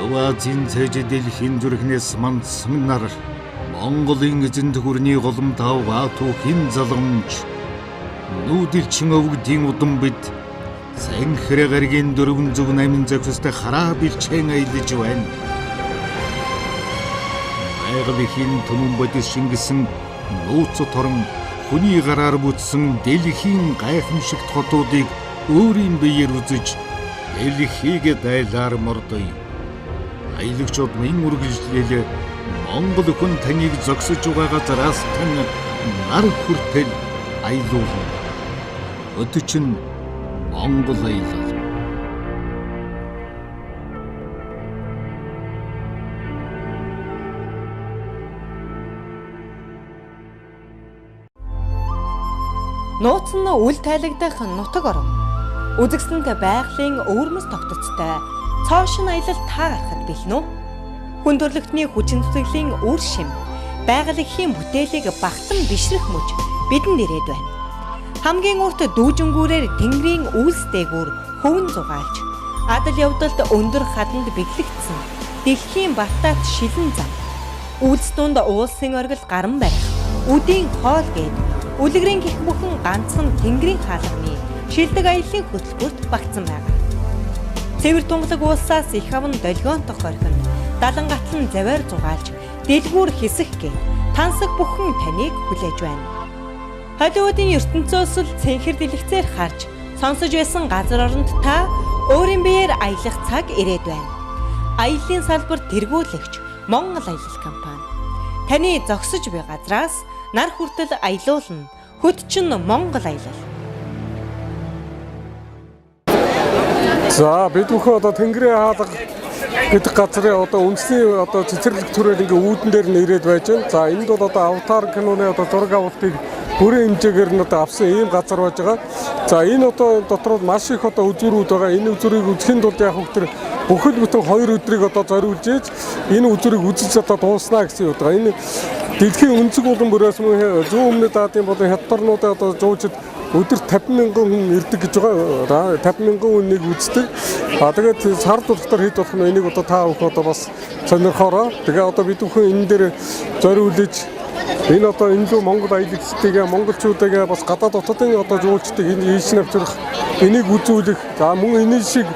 Төв Азийн цээж дэлхийн зүрхнээс мандсан нар Монголын эзэнт гүрний голомтав Баатүүхийн залгамж нүүдэлчин өвгдийн удам бид Санхрэ гаригийн 408 зохистой хараа бэлчээн аялаж байна. Байгалийн түмэн бодис шингэсэн нууц торон хүний гараар бүтсэн дэлхийн гайхамшигт хотуудыг өөрийн биеэр үзэж дэлхийг дайлаар мордъё. Аялагчид минь үргэлжлэл Монгол хүн таныг зогсож байгаа газараас тань нар хүртэл аялуулна. Өдөр чинь Монгол аялал. Нууц нь үл тайлагдах нутаг орон. Үзэгсэнд байгалийн өвөрмөс тогтцтой цоо шин аялал та гарахад бэлэн үү? Хүн төрөлхтний хүчин зүтгэлийн үр шим, байгаль эхийн бүтээлийг багтан бишрэх мөч бидэнд ирээд байна. Хамгийн урт дүүжингүүрээр тэнгэрийн үйлс дээгүүр хөвөн зугаалж, адал явдалд өндөр хаданд бэглэгдсэн дэлхийн бартаат шилэн зам. Үйлс дунд уулсын оргил гарan барих, үдийн хоол гээд үлгэрийн гих бүхэн ганцхан тэнгэрийн хаалганы шилдэг аяллаа хөтөлбөрт багтсан байгаа. Цэвэр тунгалаг уулсаас их аван долгионтох орхинд далан гатлан завиар зугаалж дэлгүүр хэсэх гээ тансаг бүхэн таныг хүлээж байна. Холливуудын ертөнцөөс л цэнхэр дэлгэцээр харж сонсож байсан газар оронд та өөрийн биеэр аялах цаг ирээд байна. Аяллаа салбар тэргүүлэгч Монгол аялал компани таны зогсож буй газраас нар хүртэл аялуулна. Хөт чинь Монгол аялал. За бид бүхэн одоо Тэнгэрийн хаалга гэдэг газрын одоо үндэсний одоо цэцэрлэг төрөл ингээ үүдэн дээр нь ирээд байж байна. За энд бол одоо Аватар киноны одоо зураг авалтыг бүрэн хэмжээгээр нь одоо авсан ийм газар байж байгаа. За энэ одоо дотор маш их одоо үзүүрүүд байгаа. Энэ үзүүрийг үзэхийн тулд яг хөх төр бүхэл бүтэн 2 өдрийг одоо зориулж ээж энэ үзүүрийг үзэж одоо дууснаа гэсэн юм байна. Энэ дэлхийн өнцөг болон бүрээс мөн зүүн өмнөд Азийн болон хятад орнуудын одоо жуучид өдөрт 50 мянган хүн ирдэг гэж байгаа. 50 мянган хүнийг үздэг. А тэгээд сард болохоор хэд болох нь энийг одоо та бүхэн одоо бас сонирхоорой. Тэгээ одоо бид бүхэн энэ дээр зориулж энэ одоо энэ лүү Монгол аялагчдыг, монголчуудыг бас гадаад дотоодын одоо жуулчдыг энэ ийш навчрах, энийг үзүүлэх. За мөн энэ шиг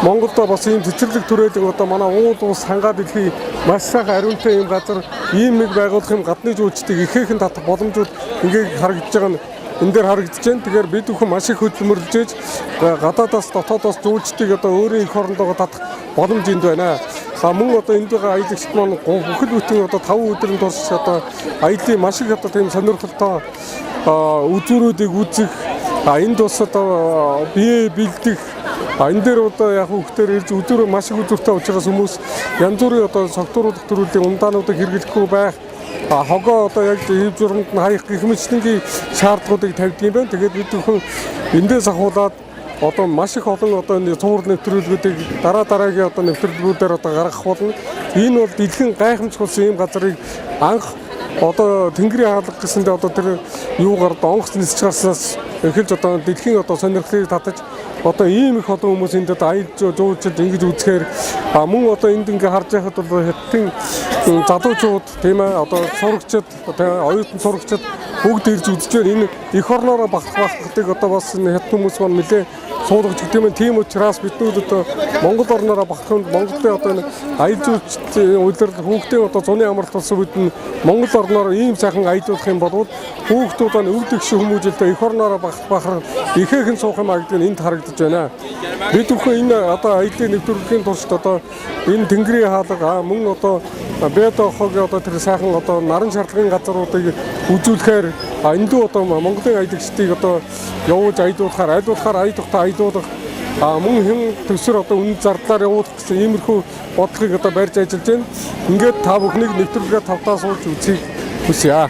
Монголд бас ийм цэцэрлэг төрөлөг одоо манай уул уус хангаа дэлхий маш сайхан ариунтай ийм газар ийм нэг байгуулах юм гадны жуулчдыг ихээхэн татах боломжууд ингээд харагдаж байгаа нь энэ дээр харагдаж байна. Тэгэхээр бид бүхэн маш их хөдөлмөрлөж ээж гадаадаас дотоодоос жуулчдыг одоо өөрийн эх орондоо татах боломж энд байна. А мөн одоо энд байгаа аялагчид маань бүхэл бүтэн одоо 5 өдрийн турш одоо аяллаа маш их одоо тийм сонирхолтой үзүүрүүдийг үзэх, энд бас одоо бие бэлдэх, энэ дээр одоо яг хүүхдээр ирж үзүүрээ маш их үзүүртэй учраас хүмүүс янз бүрийн одоо согтууруулах төрлийн ундаануудыг хэрэглэхгүй байх, хогоо одоо яг хэв журамд нь хаях гэх мэтчилэнгийн шаардлагуудыг тавьдаг юм байна. Тэгээд бид бүхэн эндээс ахуулаад одоо маш их олон одоо энэ цуврал нэвтрүүлгүүдийг дараа дараагийн одоо нэвтрүүлгүүдээр одоо гаргах болно. Энэ бол дэлхийн гайхамшиг болсон ийм газрыг анх одоо Тэнгэрийн хаалга гэсэндээ одоо тэр юугаар онгоц нисэж гарснаас эхэлж одоо дэлхийн одоо сонирхлыг татаж одоо ийм их олон хүмүүс энд одоо аялж жуулчид ингэж үзэхээр мөн одоо энд ингээ харж байхад бол хятадын залуучууд тийм ээ одоо сурагчид оюутан сурагчид бүгд ирж үзэж байна. Энэ эх орноороо бахархдаг одоо бас энэ хятад хүмүүс маань нэлээ суулгаж гэдэг юм. Тийм учраас бидний одоо Монгол орноороо бахарханд Монголын одоо энэ аялал жуулчлалын улирал хүүхдийн одоо зуны амралт болсон үед нь Монгол орноор ийм сайхан аялуулах юм бол хүүхдүүд нь өв дэгш хүмүүжлэлтэй эх орноороо бахарх ихээхэн суух юм а гэдэг нь энд харагдаж байна. Бид бүхэн энэ одоо аяллаа нэвтрүүлгийн туршид одоо энэ Тэнгэрийн хаалга мөн одоо Бэдохогийн одоо тэр сайхан одоо наран шаардлагын газруудыг үзүүлэхээр энд лүү одоо Монголын аялагчдыг одоо явуулж аялуулахаар аль болохоор ая тухтай аялуулах мөн хэн төсөр одоо үнэн зардлаар явуулах гэсэн иймэрхүү бодлогыг одоо барьж ажиллаж байна. Ингээд та бүхнийг нэвтрүүлгээ тавтаа сууж үзье хүсье.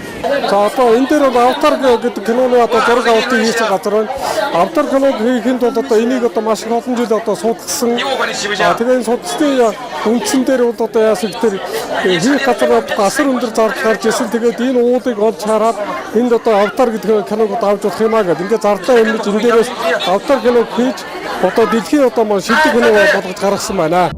За одоо энэ дээр бол Аватар гэдэг киноны одоо зураг авалтыг хийсэн газар байна. Аватар киног хийхэд бол одоо энийг одоо маш их олон жил одоо судалсан. Тэгээ энэ судалсны үндсэн дээр бол одоо яасан гэхээр хийх газар асар өндөр зардал гарч ирсэн. Тэгээд энэ уулыг олж хараад энд одоо Аватар гэдэг киног одоо авч болох юм а гэдэг. Ингээд зардлаа юмж энэ дээрээс Аватар киног хийж одоо дэлхийн одоо маань шилдэг кино болгож гаргасан байна.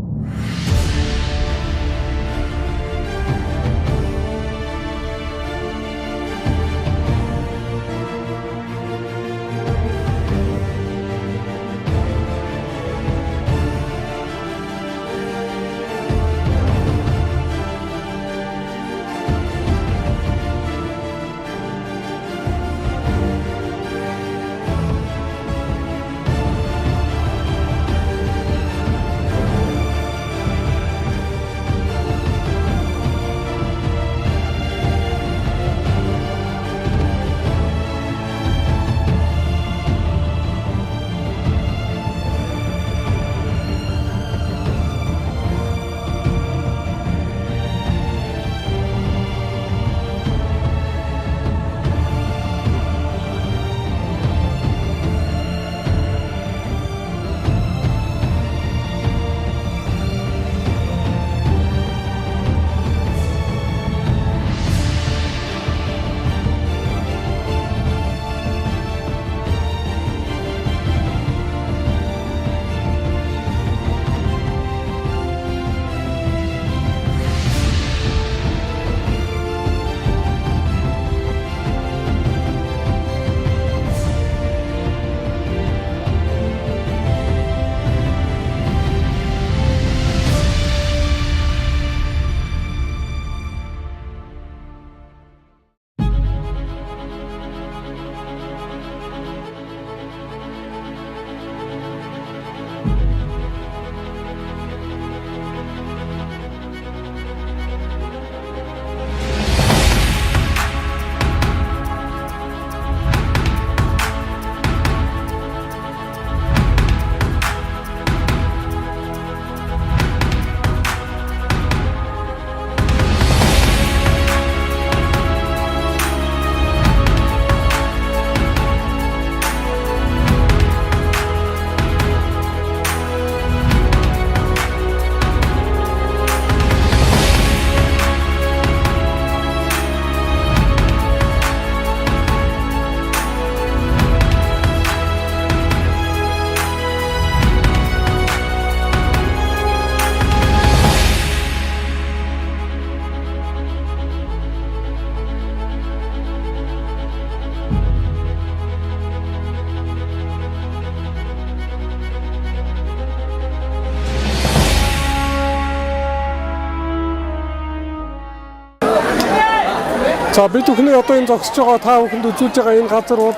За, бид бүхний одоо энэ зогсож байгаа, та бүхэнд үзүүлж байгаа энэ газар бол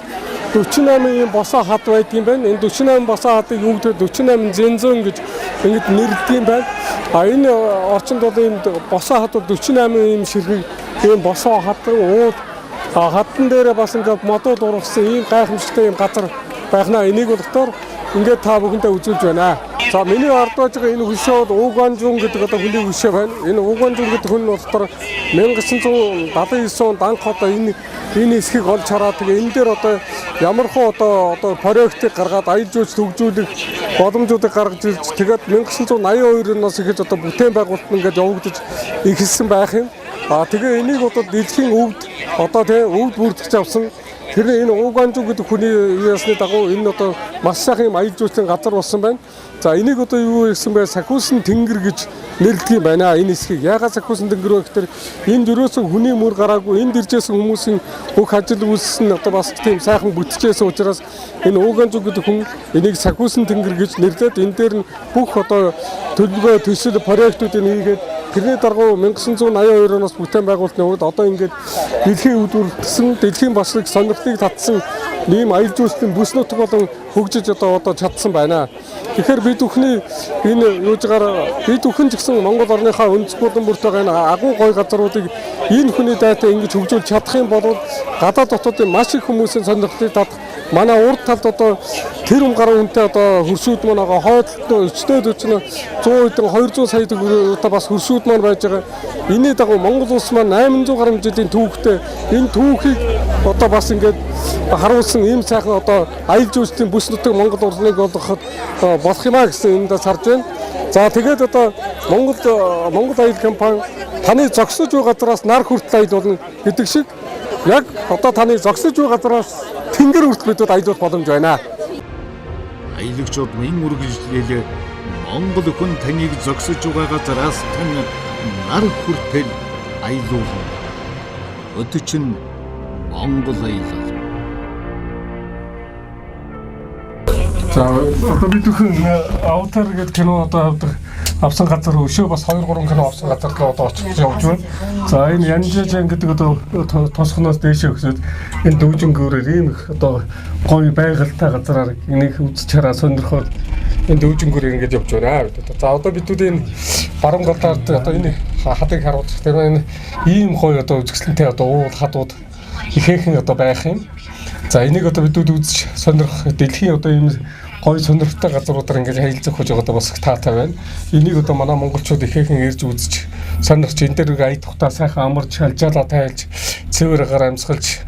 48 ийм босоо хад байдаг юм байна. Энэ 48 босоо хадыг юу гэдэг, 48 зэнзэн гэж ингэж нэрлэдэг юм байна. А энэ орчинд бол энэ босоо хад бол 48 ийм ширхэг ийм босоо хад, уул хаддан дээрээ бас ингээд модууд ургасан ийм гайхамшигтай ийм газар байх наа. Энийг болохоор ингээд та бүхэндээ үзүүлж байна. За, миний ард байж байгаа энэ хөшөө бол Уганжун гэдэг одоо хүний хөшөө байна. Энэ Уганжун гэдэг хүн нь болохоор 1979 онд анх одоо энэ хэсгийг олж хараад, тэгээ энэ дээр одоо ямархуу одоо проектыг гаргаад аялал жуулчлал хөгжүүлэх боломжуудыг гаргаж ирж, тэгээд 1982 оноос эхэлж одоо бүтээн байгуулалт нь ингээд явагдаж эхэлсэн байх юм. А тэгээ энийг одоо дэлхийн өвд одоо тий өвд бүртгэж авсан. Тэр энэ Уганжу гэдэг хүний ясны дагуу энэ одоо маш сайхан юм аялал жуулчлалын газар болсон байна. За, энийг одоо юу гэсэн бэ? Сахиусан тэнгэр гэж нэрлэдэг юм байна. Энэ хэсгийг яагаад сахиусан тэнгэр вэ гэхээр энд ерөөсөн хүний мөр гараагүй, энд иржсэн хүмүүсийн бүх ажил үйлс нь одоо бас тийм сайхан бүтчихсэн учраас энэ Уганжу гэдэг хүн энийг сахиусан тэнгэр гэж нэрлээд, энэ дээр нь бүх одоо төлөвлөгөө, төсөл, проектуудыг хийгээд, тэрний даргуу 1982 оноос бүтээн байгуулалтын үед одоо ингээд дэлхийн өвд бүрдсэн, дэлхийн бас их сонирхлыг татсан ийм аялал жуулчлалын бүс нутаг болон хөгжиж одоо чадсан байна. Тэгэхээр бид бүхний энэ юужгаар бид бүхэн ч гэсэн Монгол орныхаа өнцөг булан бүрт байгаа энэ агуу гой газруудыг энэ хүний дайтай ингэж хөгжүүлж чадах юм бол гадаад дотоодын маш их хүмүүсийн сонирхлыг татах, манай урд талд одоо тэр юм гаруй хүнтэй одоо хөршүүд маань байгаа, хойдолтой өчнөө өчнөө 100 хэдэн 200 сая одоо бас хөршүүд маань байж байгаа. Энэний дагуу Монгол улс маань 800 гаруй жилийн түүхтэй, энэ түүхийг одоо бас ингээд харуулсан ийм сайхан одоо аялал жуулчлалын бүс нутаг Монгол улсыг болгоход болох юм а гэсэн юмдаас харж байна. За, тэгээд одоо Монгол аялал компани таны зогсож буй газараас нар хүртэл аялуулна гэдэг шиг яг одоо таны зогсож буй газараас тэнгэр хүртэл бидэд аялуулах боломж байна. Аялагчид мөн үргэлжлээл Монгол хүн таныг зогсож байгаа газараас тань нар хүртэл аялуулна. Өдөрчин Монгол аялал. За, одоо бид бүхэн Аватар гэдэг кино одоо авдаг авсан газар өшөө бас 2 3 кино авсан газар руу одоо очиж явж байна. За, энэ Янжижан гэдэг одоо тосгоноос дээшээ өсөд энэ дүүжингөөрөөр ийм их одоо гоё байгальтай газараар энийг үзэж хараа сонирхоод энэ дүүжингөөрөөр ингэж явж байна. За, одоо бидүүд энэ баруун талаар одоо энэ хадыг харуулж, тэр энэ ийм гоё одоо үзэсгэлэнтэй одоо уул хадууд ихээхэн одоо байх юм. За, энийг одоо бидүүд үзэж сонирхох, дэлхийн одоо ийм гоё сонирхолтой газруудаар ингэж аялал зохиож байгаа бас их таатай байна. Энийг одоо манай монголчууд ихээхэн ирж үзэж сонирхч, энэ дээр ая тухтаа сайхан амарч, алжаалаа тайлж, цэвэр агаар амьсгалж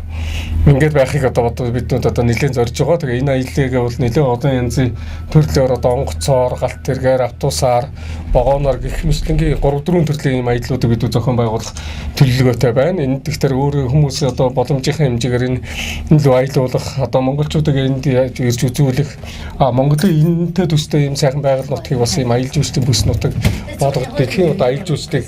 ингээд байхыг одоо биднүүд одоо нэлээд зорж байгаа. Тэгээ энэ аяллыг бол нэлээд олон янзын төрлөөр одоо онгоцоор, галт тэргээр, автобусаар, вагоноор гэх мэтлэнгийн 3 4 төрлийн ийм аяллуудыг бид зохион байгуулах төлөвлөгөөтэй байна. Энэ тэгэхээр өөр хүмүүс одоо боломжийнхаа хэмжээгээр энэ лүү аялуулах, одоо монголчуудыг энд ирж үзүүлэх, Монголын энэтэй төстэй ийм сайхан байгаль нутгийг бас ийм аялал жуулчлалын бүс нутаг болгож, дэлхийн одоо аялал жуулчлалыг,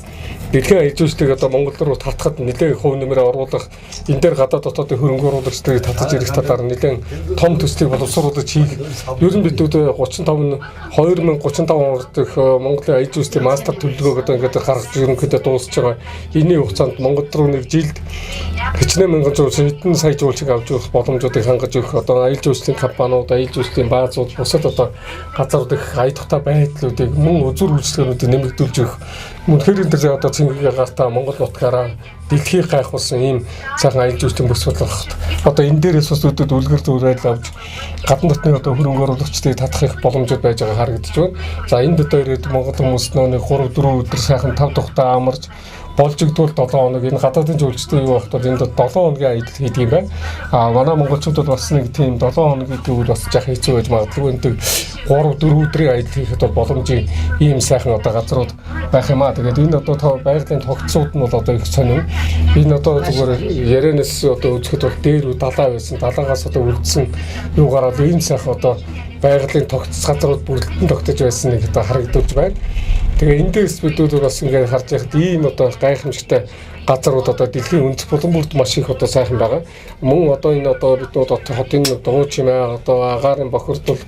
дэлхийн аялал жуулчлалыг одоо Монгол руу татхад нэлээд хувь нэмрээ оруулах, энэ дээр гадаад дотоодын хөрөнгө оруулагчдыг татаж ирэх талаар нэлээд том төслийг боловсруулж хийх. Ер нь бидүүд 35 2035 он дэх Монголын аялал жуулчлалын мастер төлөвлөгөөг одоо ингээд гаргаж ерөнхийдөө дуусч байгаа. Энийн хугацаанд Монгол руу нэг жилд хичнээн мянган жуулч, хэдэн сая жуулчийг авч өгөх боломжуудыг хангаж өгөх, одоо аялал жуулчлалын компаниуд, аялал жуулчлалын баазууд, бусад одоо газрууд их ая тухтай байдлуудыг мөн үзүүр үйлчилгээнүүдийг нэмэгдүүлж өгөх. Үнэхээр энэ төр одоо цэнгэгээ гартаа Монгол нутгаараа дэлхийг гайхуулсан ийм сайхан аялал жуулчлалын бүс болгоход одоо энэ дээрээс бас өдөд үлгэр дуурайл авч гадна дотны одоо хөрөнгө оруулагчдыг татах их боломжууд байж байгаа харагдаж байна. За, энд одоо ирээд Монгол хүмүүс нэг 3 4 өдөр сайхан тав тухтай амарч, болж игдвэл 7 хоног, энэ гадаадын жуулчдын юу багт бол энд 7 хоногийн аялал хийдэг юм байна. А манай монголчуудад бас нэг тийм 7 хоног гэдэг үйл бас жах хэцүү байж магадгүй. Энд 3 4 өдрийн аялал хийхэд бол боломжийн ийм сайхан одоо газрууд байх юм аа. Тэгээд энэ одоо байгалийн тогтцууд нь бол одоо их сонин. Энэ одоо зүгээр ярианаас одоо үзэхэд бол дээр үү далаа байсан. Далаагаас одоо үлдсэн юу гараад ийм сайхан одоо байгалийн тогтц газрууд бүрэлдэн тогтож байсан нэг одоо харагдуулж байна. Тэгээ эндээс бидүүд бас ингээд харж байхад ийм одоо гайхамшигтай газрууд одоо дэлхийн өнцөг булан бүрт маш их одоо сайхан байгаа. Мөн одоо энэ одоо биднүүд хотын дуу чимээ, одоо агаарын бохирдол,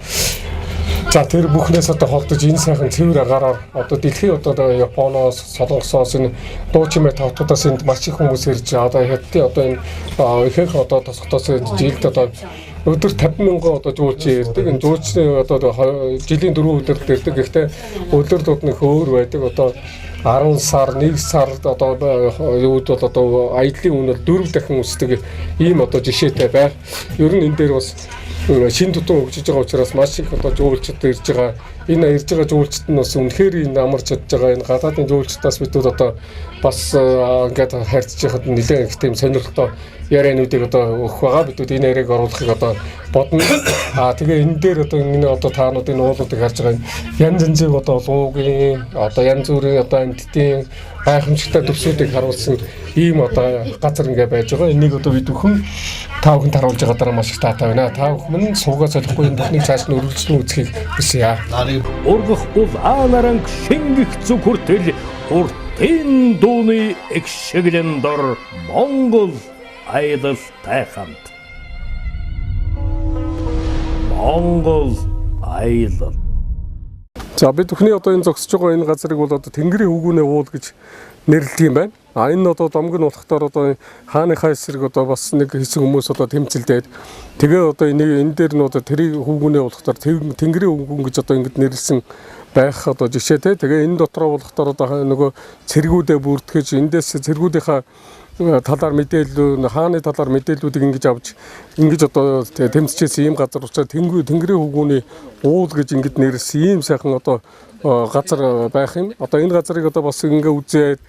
За тэр бүхнээс одоо холдож энэ сайхан цэвэр агаараар одоо дэлхийн одоо Японоос, Солонгосоос энэ дуучимээ тавтуудаас энд маш их хүмүүс ирж одоо хятадын одоо энэ ихэнх одоо тосготоос жилд одоо өдөр 50 мянган одоо жуулчин ирдэг. Энэ жуулчны одоо жилийн 4 өдөрт ирдэг. Гэхдээ өдөрлүүд нь өөр байдаг. Одоо 10 сар, 1 сар одоо юуд бол одоо аяллаа үн бол 4 дахин өсдөг ийм одоо жишээтэй байх. Ер нь энэ дээр бас шин тутам хөгжиж байгаа учраас маш их одоо жуулчид ирж байгаа. Энэ ирж байгаа жуулчид нь бас үнэхээр энэ амарч чадж байгаа. Энэ гадаадын жуулчдаас бид одоо бас ингээд харьцаж байхад нэлээд их тийм сонирхолтой яриануудыг одоо өгөх байгаа. Бид энэ яриаг оруулахыг одоо бодно. Аа тэгээ энэ дээр одоо энэ одоо таануудын уулуудыг харж байгаа янз янзын одоо луугийн одоо янз бүрийн одоо амьтдын гайхамшигтай төвсүүдийг харуулсан ийм одоо газар ингээ байж байгаа. Энийг одоо бид бүхэн та бүхэнд харуулж байгаа дараа маш их таатай байна. Та бүхэн суугаа солихгүй энэ бүхнийг цааш нь үргэлжлэн үзэхийг хүсье. Ургах улаанаран шингэх зүг хүртэл уртын дууны эгшиглэн дор Монгол аялалтай хамт. Монгол аялал. За бид бүхний одоо энэ зогсож байгаа энэ газрыг бол одоо Тэнгэрийн хүүгүүнээ уул гэж нэрлэдэг юм байна. А энэ одоо домог нь болохдоор одоо хааныхаа эсрэг одоо бас нэг хэсэг хүмүүс одоо тэмцэлдээд тэгээ одоо энэ дээр нь одоо тэрийг хүүгүүнээ болохдоор Тэнгэрийн хүүгүүн гэж одоо ингэж нэрлсэн байх одоо жишээтэй. Тэгээ энэ дотроо болохдоор одоо нөгөө цэргүүдээ бүртгэж эндээс цэргүүдийнхаа талаар мэдээлэл хааны талаар мэдээллүүдийг ингэж авч ингэж одоо тэмцэжсэн ийм газар учраас Тэнгэрийн хүүгүүний уул гэж ингэж нэрлсэн ийм сайхан одоо газар байх юм. Одоо энэ газрыг одоо бас ингээ үзээд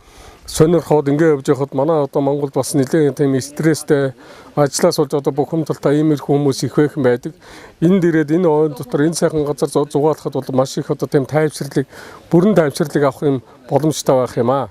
сонирхоод ингээ явж байхад манай одоо Монголд бас нэлээд тийм стресстэй ажлаас болж одоо бухимдалтай иймэрхүү хүмүүс их байх байдаг. Энд ирээд энэ ойн дотор энэ сайхан газар зугаалахад бол маш их одоо тийм тайвширлыг бүрэн тайвширлыг авах юм боломжтой байх юм аа.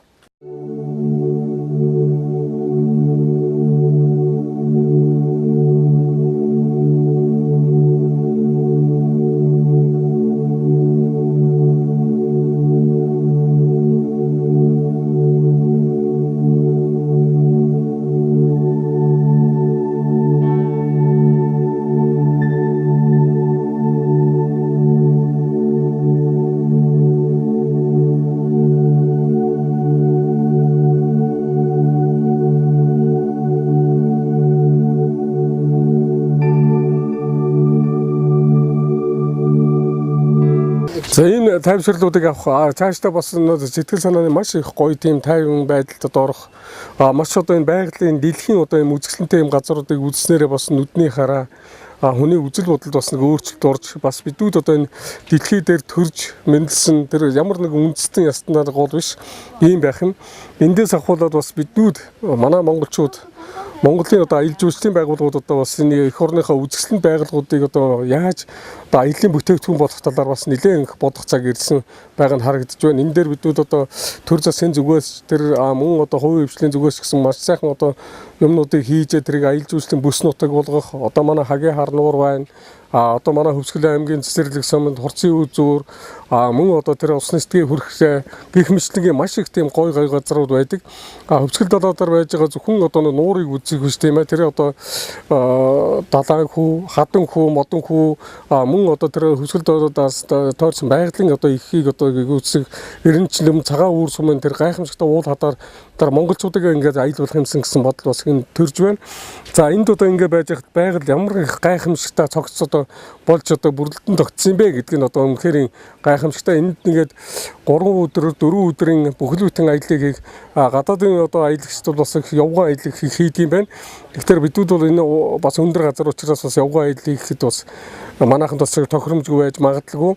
За энэ тайвширлуудыг авах цаашдаа бас сэтгэл санааны маш их гоё тийм тайван байдалд орох маш одоо энэ байгалийн дэлхийн одоо юм үзэсгэлэнтэй юм газруудыг үзснээрээ бас нүдний хараа хүний үзэл бодолд бас нэг өөрчлөлт орж бас бидүүд одоо энэ дэлхий дээр төрж мэндэлсэн тэр ямар нэгэн үндэстэн ястанаар гол биш ийм байх юм. Эндээс ахуулаад бас биднүүд манай монголчууд Монголын одоо аялал жуулчлалын байгууллагууд одоо бас энэ эх орныхоо үзэсгэлэн байгууллагуудыг одоо яаж одоо аяллаа бүтээгдэхүүн болох талаар бас нэлээд их бодох цаг ирсэн байгаа нь харагдаж байна. Энэ дээр бидүүд одоо төр засгийн зүгээс тэр мөн одоо хувийн хвшлийн зүгээс гэсэн маш сайхан одоо юмнуудыг хийж тэрийг аялал жуулчлалын бүс нутаг болгох одоо манай Хагийн хар нуур байна. Одоо манай Хөвсгөл аймгийн цэцэрлэг суманд хурцын үзүүр мөн одоо тэр усны сэтгэлийн хүрхрээ гих мэтлэгийн маш их тийм гой гой газрууд байдаг. Хөвсгөл далайдаар байж байгаа зөвхөн одоо нуурыг үзэх биш тийм ээ. Тэр одоо далайн хүү, хадан хүү, модон хүү мөн одоо тэр Хөвсгөл далайдаас тойрсон байгалийн одоо ихийг одоо үзэх эренчлэм цагаан үүр сумын тэр гайхамшигтай уул хадаар тэр монголчуудыг ингээд аялал болох юмсан гэсэн бодол бас энэ төрж байна. За энд одоо ингээд байж байхад байгаль ямар их гайхамшигтай цогц одоо болж одоо бүрлдэн тогтсон юм бэ гэдг нь одоо үнэхээр гайхамшигтай. Энд ингээд 3 өдөр 4 өдрийн бүхэл бүтэн аяллыг хийх гадаадын одоо аялагчид бол бас их явган аялал хийдэг юм байна. Тэгэхээр бидүүд бол энэ бас өндөр газар учраас бас явган аялал хийхэд бас манайханд бас тохиромжгүй байж магадalгүй.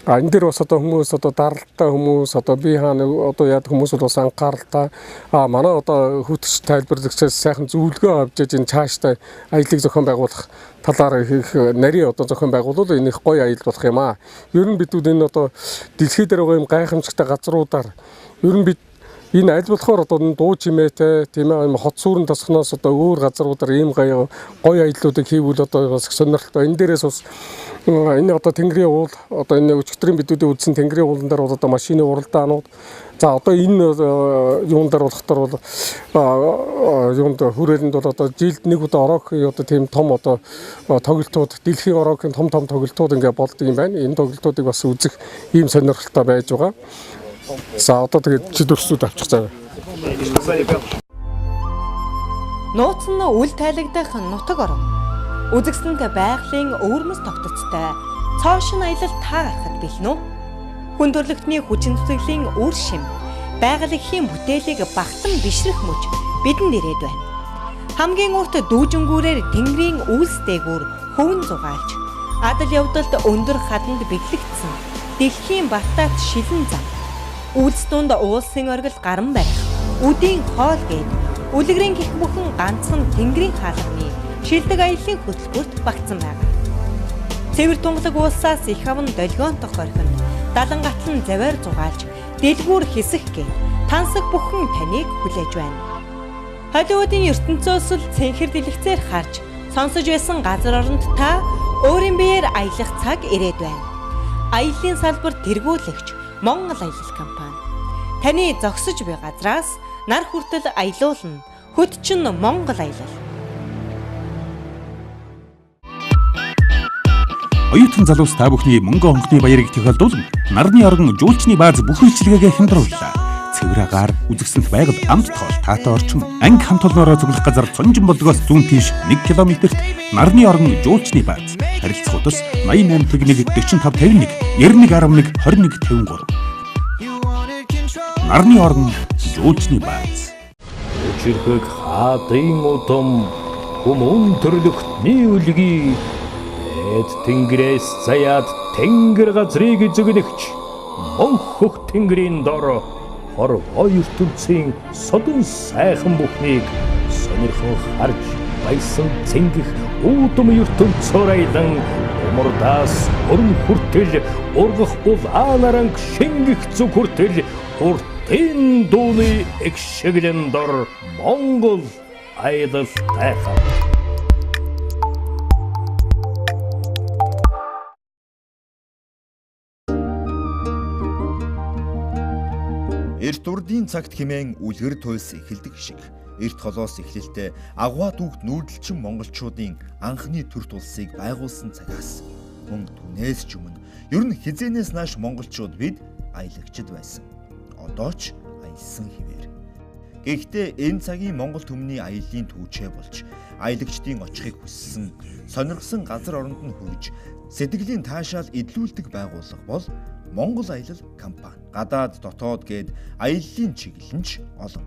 Энэ дээр бас одоо хүмүүс одоо даралтай хүмүүс одоо бие хаана одоо яадаг хүмүүс бол бас анхааралтай. Манай одоо хөтөч тайлбарлагчаас сайхан зөвлөгөө авч яж энэ цаашдаа аяллыг зохион байгуулах талаар их нарийн одоо зохион байгуулвал энэ их гоё аялал болох юм аа. Ер нь бидүүд энэ одоо дэлхий дээр байгаа юм гайхамшигтай газруудаар ер нь бид Энэ аль болохоор одоо дуу чимээтэй, тийм ээ, хот сүрэн тосгоноос одоо өөр газруудаар ийм гоё гоё аяллуудыг хийвэл одоо бас сонирхолтой. Энэ дээрээс бас энэ одоо Тэнгэрийн уул, одоо энэ өчигдрийн бидүүдийн үзсэн Тэнгэрийн уулан дээр бол одоо машины уралдаанууд, за одоо энэ юун дээр болохоор бол юунд хүрээлэнд бол одоо жилд нэг удаа орок одоо тийм том одоо тоглолтууд, дэлхийн орокийн том том тоглолтууд ингээ болдог юм байна. Энэ тоглолтуудыг бас үзэх ийм сонирхолтой байж байгаа. За одоо тэгээд чид өрсүүд авчих заяа. Нууц нь үл тайлагдах нутаг орон. Үзэгсэнд байгалийн өвөрмөц тогтцтой цоо шин аялал та гарахад бэлэн үү? Хүн төрөлхтний хүчин зүтгэлийн үр шим, байгаль эхийн бүтээлийг багтан бишрэх мөч бидэнд ирээд байна. Хамгийн урт дүүжингүүрээр Тэнгэрийн үйлс дээгүүр хөвөн зугаалж, адал явдалд өндөр хаданд бэглэгдсэн дэлхийн бартаат шилэн зам. Үйлс дунд уулсын оргил гарan барих, үдийн хоол гээд үлгэрийн гих бүхэн ганцхан Тэнгэрийн хаалганы шилдэг аяллаа хөтөлбөрт багтсан байгаа. Цэвэр тунгалаг уулсаас их аван долгионтох орхинд далан гатлан завиар зугаалж дэлгүүр хэсэх гээд тансаг бүхэн таныг хүлээж байна. Холливуудын ертөнцөөс л цэнхэр дэлгэцээр харж сонсож байсан газар оронд та өөрийн биеэр аялах цаг ирээд байна. Аяллаа салбар тэргүүлэгч Монгол аялал компани. Таны зогсож буй газраас нар хүртэл аялуулна. Хөт чин Монгол аялал. Оюутан залуус та бүхний мөнгө хонхны баярыг тохиолдуулан нарны орон жуулчны бааз бүх үйлчилгээгээ хямдрууллаа. Цэвэр агаар, үзэсгэлэнт байгаль, амт тоол, таатай орчин, анги хамт олноороо цуглах газар Цонжин болдгоос зүүн тийш 1 км-т нарны орон жуулчны бааз. Харилцах утас 88 1 45 51 91 11 21 53. Нарны орон жуулчны бааз. Өчөрхөг хаадын удам хүмүүн төрлөختний үлгий эд тэнгэрээс заяад тэнгэр газрыг эзэгнэгч мөнх хөх тэнгэрийн дор хорвоо ертөнцийн содон сайхан бүхнийг сонирхон харж баясан цэнгэх үүдэн ертөнцөөр аялан умардаас өрн хүртэл ургах улаан аранг шингэх зүг хүртэл уртын дууны эгшиглэн дор Монгол аялал тайхан. Эрт урдын цагт хэмээн үлгэр туйлс эхэлдэг шиг эрт холоос эхлэлтэй агуа дүүгт нүүдэлчин монголчуудын анхны төрт улсыг байгуулсан цагаас мөн түүнээс ч өмнө ер нь хизээнээс нааш монголчууд бид аялагчд байсан. Одоо ч аялсан хിവэр. Гэхдээ энэ цагийн монгол түмний аяллаа түүчээ болж аялагчдын очихыг хүссэн, сонирхсан газар оронд нь хүрж сэтгэлийн таашаал эдлүүлдэг байгууллага бол Монгол аялал компани. Гадаад дотоод гээд аяллаа чиглэл нь ч олон.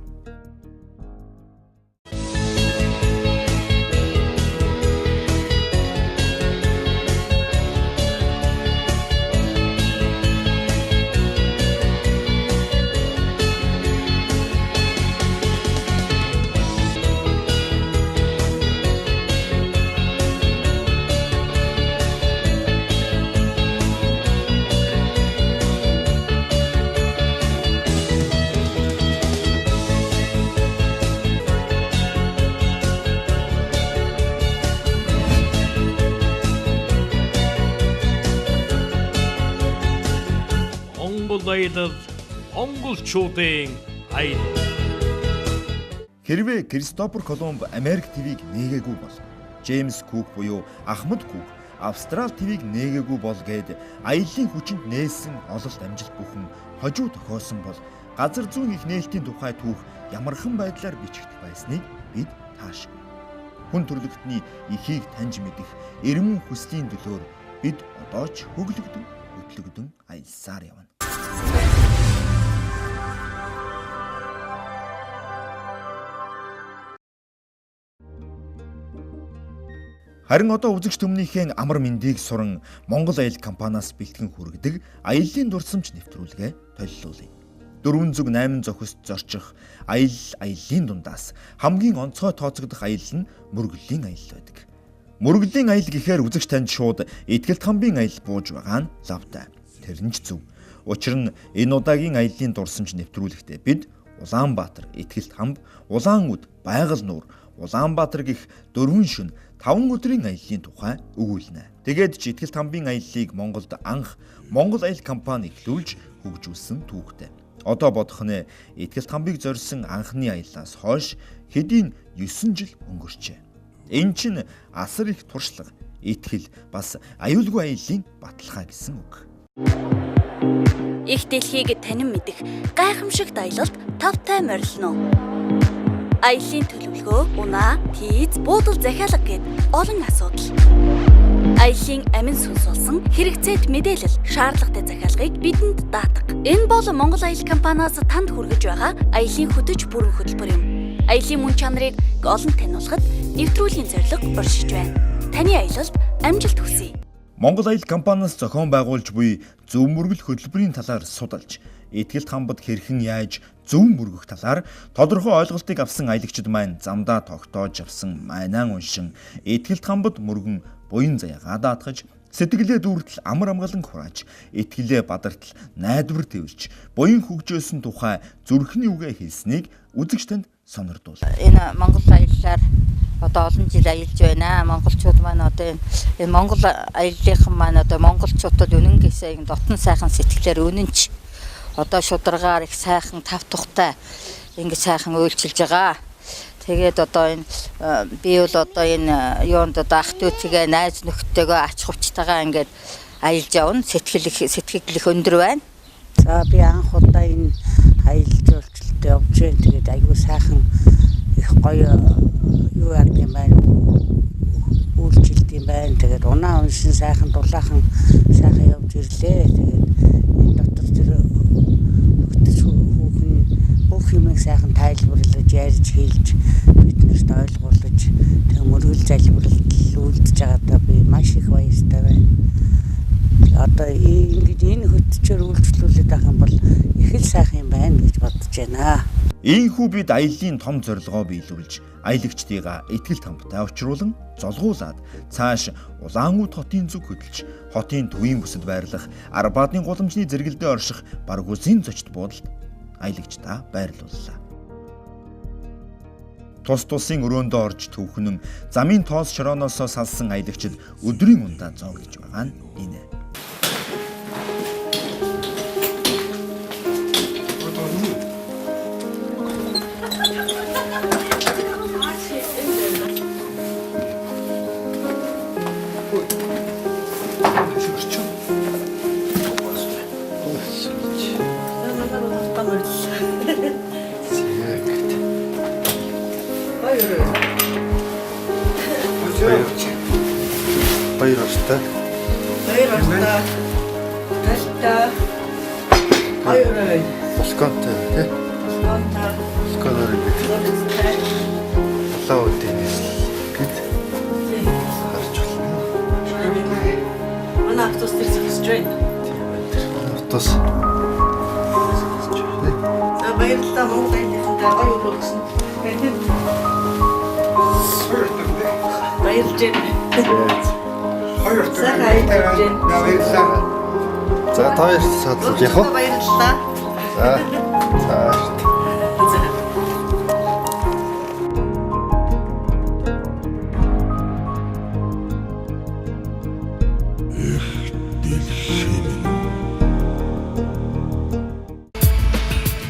Монгол аялал, монголчуудын аялал. Хэрвээ Кристофер Колумб Америк твийг нээгээгүй бол, Джеймс Кук буюу Ахмад Кук Австрал твийг нээгээгүй бол гээд аяллаа хүчинд нээсэн ололт амжилт бүхэн хожуу тохиосон бол газар зүүн их нээлтийн тухай түүх ямархан байдлаар бичигдэх байсныг бид таашгүй. Хүн төрлөختний ихийг таньж мэдэх эрмэн хүслийн төлөөр бид одоо ч хөглөгдөн хөтлөгдөн аялсаар явна. Харин одоо үзэгч түмнийхээ амар мэндийг суран Монгол аялал компаниас бэлтгэн хүргэдэг аяллаа дурсамж нэвтрүүлгээ толилуулъя. 408 зохист зорчих аялал аяллаа дундаас хамгийн онцгой тооцогдох аялал нь мөргөлийн аялал байдаг. Мөргөлийн аялал гэхээр үзэгч танд шууд Итгэлт хамбын аялал бууж байгаа нь лавтай. Тэр нь ч зөв. Учир нь энэ удаагийн аяллаа дурсамж нэвтрүүлэгтээ бид Улаанбаатар, Итгэлт хамб, Улаан үд, Байгаль нуур, Улаанбаатар гих 4 шөнө 5 өдрийн аяллаа тухай өгүүлнэ. Тэгээд ч Итгэлт хамбын аяллыг Монголд анх Монгол аялал компани эхлүүлж хөгжүүлсэн түүхтэй. Одоо бодох нэ Итгэлт хамбыг зорьсон анхны аяллаас хойш хэдийн 9 жил өнгөрчээ. Энэ чинь асар их туршлага, итгэл бас аюулгүй аяллаа баталгаа гэсэн үг. Их дэлхийг танин мэдэх гайхамшигт аялалд тавтай морилно. Аяллаа төлөвлөгөө, унаа, тийз, буудал захиалга гэд олон асуудал. Аяллаа амин сүнс болсон хэрэгцээт мэдээлэл, шаардлагатай захиалгыг бидэнд даатга. Энэ бол Монгол аялал компаниас танд хүргэж байгаа аяллаа хөтөч бүрэн хөтөлбөр юм. Аяллаа мөн чанарыг олон таниулахад нэвтрүүлгийн зорилго уршиж байна. Таны аялалд амжилт хүсье. Монгол аялал компаниас зохион байгуулж буй зөв мөргөл хөтөлбөрийн талаар судалж, Итгэлт хамбад хэрхэн яаж зөв мөргөх талаар тодорхой ойлголтыг авсан аялагчид маань замдаа тогтоож авсан майнаа уншин Итгэлт хамбад мөргөн буян заяагаа даатгаж, сэтгэлээ дүүртэл амар амгалан хурааж, итгэлээ бадартал найдвар твэрч, буян хөгжөөсөн тухай зүрхний үгээ хэлснийг үзэгч танд сонирдуул. Энэ Монгол аяллаар одоо олон жил аялж байна. Монголчууд маань одоо энэ Монгол аяллынхан маань одоо монголчуудад үнэн гэсээ дотн сайхан сэтгэлээр үнэнч одоо шударгаар их сайхан тав тухтай ингэ сайхан үйлчилж байгаа. Тэгээд одоо энэ би бол одоо энэ юунд одоо ах дүүтэйгээ найз нөхдөйгөө ач хувцтайгаа ингээд аялж явна. Сэтгэл их өндөр байна. За би анх удаа энэ аялал жуулчлалд явж байна. Тэгээд айгүй сайхан их гоё юу яадаг юм байна. Үйлчилдэг юм байна. Тэгээд унаа уншин сайхан дулаахан сайхан явж ирлээ. Тэгээд энэ дотор тэр нөхдөж хүүхэн бүх юмыг сайхан тайлбарлаж, ярьж хэлж биднэрт ойлгуулж тэг мөргөл залбиралд үлдэж байгаадаа би маш их баяртай байна. Одоо ингэж энэ хөтчөөр үйлчлүүлээд байх юм бол их л сайхан юм байна гэж бодож байна. Ийхүү бид аяллаа том зорилгоо биелүүлж, аялагчдыгаа Итгэлт хамбтай учруулан золгуулад цааш Улаанүд хотын зүг хөдөлж, хотын төвийн бүсэд байрлах Арбатын гудамжны зэрэгэлдээ орших Баргузын зочд буудалд аялагчдаа байрлууллаа. Тус тусын өрөөндөө орж төвхнөн замын тоос шорооноосоо салсан аялагчид өдрийн ундаа зооглож байгаа нь энэ. Баяр баяртай. Баяр баяртай. Талтай. Баяр. Балконтой тий. Балконтой. Балконоор ингэж. Улаан үдийн нийслэл гэж харж байна. Манай автобус тэр зогсож байна. Тийм байна. Тэр манай автобус зогсож байна. За баярлалаа Монгол аяллахынтай гоё өгсөн. Баярлж байна. Сайхан аялж байна. За та хоёрт садлаж явах уу? Баярлалаа. За. За. Их дэлхий минь.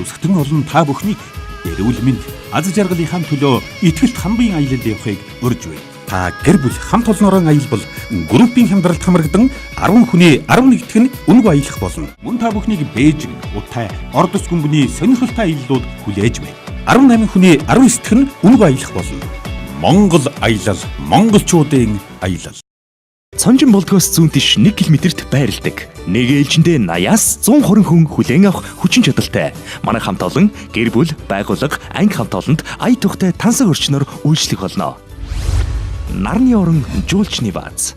Өсгтэн олон та бүхнийг эрүүл мэнд, аз жаргалынхаа төлөө Итгэлт хамбын аялалд явахыг урьж байна. Та гэр бүл хамт олноороо аялбал группийн хямдралд хамрагдан 10 хүний 11 дэх нь үнэгүй аялах болно. Мөн та бүхнийг Бээжин, Утай, Ордос гүмбний сонирхолтой аяллууд хүлээж байна. 18 хүний 19 дэх нь үнэгүй аялах болно. Монгол аялал, монголчуудын аялал. Цонжин болдгоос зүүн тийш 1 км-т байрладаг. Нэг ээлжиндээ 80-аас 120 хүн хүлээн авах хүчин чадалтай. Манай хамт олон гэр бүл, байгууллага, анги хамт олонд ая тухтай тансаг орчноор үйлчлэх болно. Нарны орон жуулчны бааз.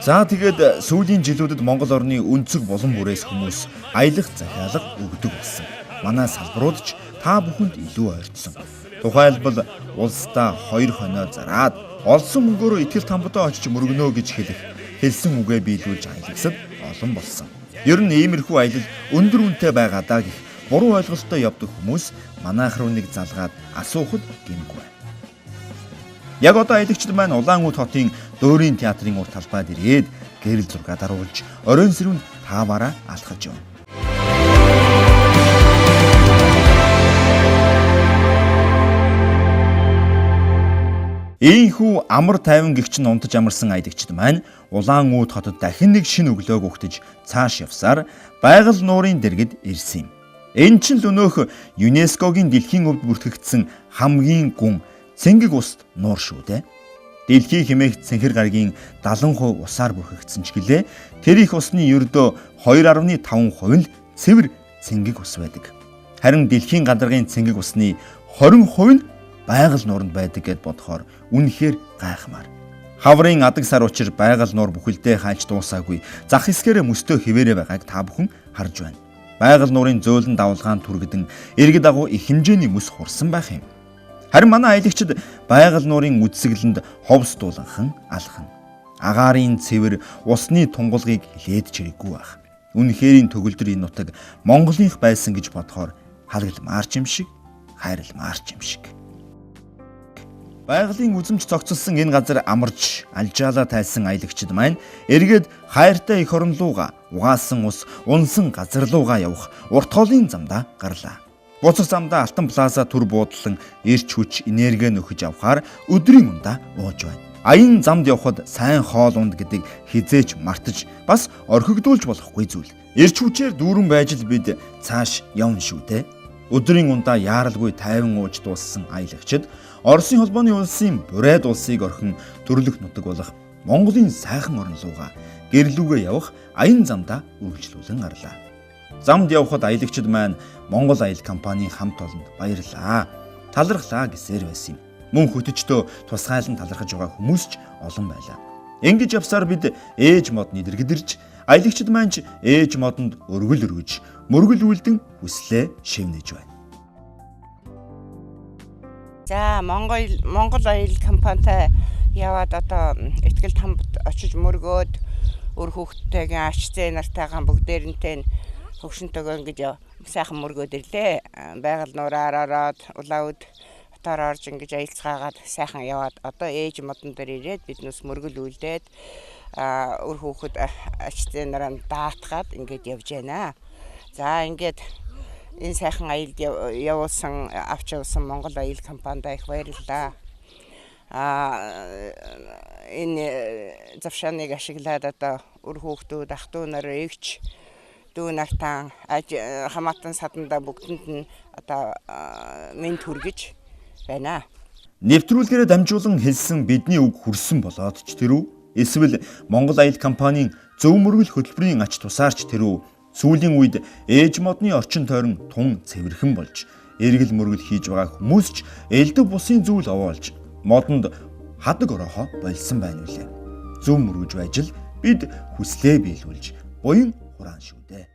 За тэгээд сүүлийн жилүүдэд Монгол орны өнцөг булан бүрээс хүмүүс аялах захиалга өгдөг болсон. Манай салбарууд ч та бүхэнд илүү ойртсон. Тухайлбал улсдаа 2 хоноо зараад олсон мөнгөөрөө Итгэлт хамбадаа очиж мөргөнөө гэж хэлэх, хэлсэн үгээ биелүүлж аялагсад олон болсон. Ер нь иймэрхүү аялал өндөр үнэтэй байгаа даа гэх буруу ойлголттой явдаг хүмүүс манайх руу нэг залгаад асуухад гэмгүй. Яг одоо аялагчид маань Улаан Үд хотын Дуурийн театрын урд талбайд ирээд гэрэл зураг даруулж оройн сэрүүнд тааваараа алхаж явна. Ийхүү амар тайван гихчин унтаж амарсан аялагчид маань Улаан Үд хотод дахин нэг шинэ өглөөг өгтөж цааш явсаар байгаль нуурын дэргэд ирсэн юм. Энэ чинь л өнөөх ЮНЕСКО-гийн дэлхийн өвд бүртгэгдсэн хамгийн гүн цэнгэг уст нуур шүү дээ. Дэлхийн хэмээх цэнхэр гарагийн 70% усаар бүрхэгдсэн ч гэлээ тэр их усны ердөө 2.5% нь цэвэр цэнгэг ус байдаг. Харин дэлхийн гадаргын цэнгэг усны 20% нь байгаль нууранд байдаг гэд бодохоор үнэхээр гайхмаар. Хаврын адаг сар учир байгаль нуур бүхэлдээ хайлж дуусаагүй. Зах хэсгээрээ мөстөө хിവэрэ байгааг та бүхэн харж байна. Байгаль нуурын зөөлөн давлгаан түргэдэн иргэд агуу их хэмжээний мөс хурсан байх юм. Харин манай аялагчид байгаль нуурын үдсэглэнд ховс дууланхан алхана. Агаарын цэвэр усны тунгалгийг хилээд чирэггүй байх. Үнэхэрийн төгөлдөр энэ нутаг Монголынх байсан гэж бодохоор халаглмаар ч юм шиг, хайрламаар ч юм шиг. Байгалийн үзэмж зохицолсон энэ газар амарч, алжаалаа тайлсан аялагчид маань эргээд хайртай эх орон руугаа, угаасан ус, унсан газар руугаа явах урт хоолын замдаа гарлаа. Буцах замдаа Алтан Плаза төр буудлан эрч хүч, энерги нөхөж авахар өдрийн ундаа ууж байна. Аян замд явхад сайн хоол унд гэдэг хизээч мартаж бас орхигдуулж болохгүй зүйл. Эрч хүчээр дүүрэн байж л бид цааш явна шүү дээ. Өдрийн ундаа яаралгүй тайван ууж дууссан аялагчид Оросын холбооны улсын Бурайд улсыг орхин төрлөх нутаг болох Монголын сайхан орон руугаа гэрлүүгээ явах аян замдаа үргэлжлүүлэн гарлаа. Замд явхад аялагчид маань Монгол аял компанийн хамт олонд баярлаа, талархлаа гэсээр байсан юм. Мөн хөтөчтөө тусгайлан талархаж байгаа хүмүүс ч олон байлаа. Ингэж явсаар бид ээж модны дэргэд ирж аялагчид маань ч ээж модонд өргөл өргөж мөргөл үлдэн хүслээ шивнэж байна. За Монгол аял компанитай яваад одоо ихтгэл тамбд очиж мөргөөд өр хүүхдтэйгээ ач зээ нартайгаа бүгдээрэнтэй хөгшинтэйгээ ингэж сайхан мөргөөд ирлээ. Байгаль нуураар ороод Улаан Үд хотоор орж ингэж аялцгаагаад сайхан яваад одоо ээж модон дээр ирээд биднээс мөргөл үлдээд өр хүүхэд ач зээ нараа даатгаад ингэж явж байна. За ингээд энэ сайхан аялд явуулсан авч явсан Монгол аял компанид их баярлалаа. Энэ завшааныг ашиглаад одоо өр хүүхдүүд, ах дүү нар, эгч дүү нартаа хамаатан садандаа бүгдэнд нь одоо мэнд хүргэж байна. Нэвтрүүлгээрээ дамжуулан хэлсэн бидний үг хүрсэн болоод ч тэрүү эсвэл Монгол аял компанийн зөв мөргөл хөтөлбөрийн ач тусаарч тэрүү сүүлийн үед ээж модны орчин тойрон тун цэвэрхэн болж эргэл мөргөл хийж байгаа хүмүүс ч элдв бусын зүйл овоолж модонд хадаг орохоо болсон байна үлээ. Зөв мөргөж байж л бид хүслээ биелүүлж буян хураан шүү дээ.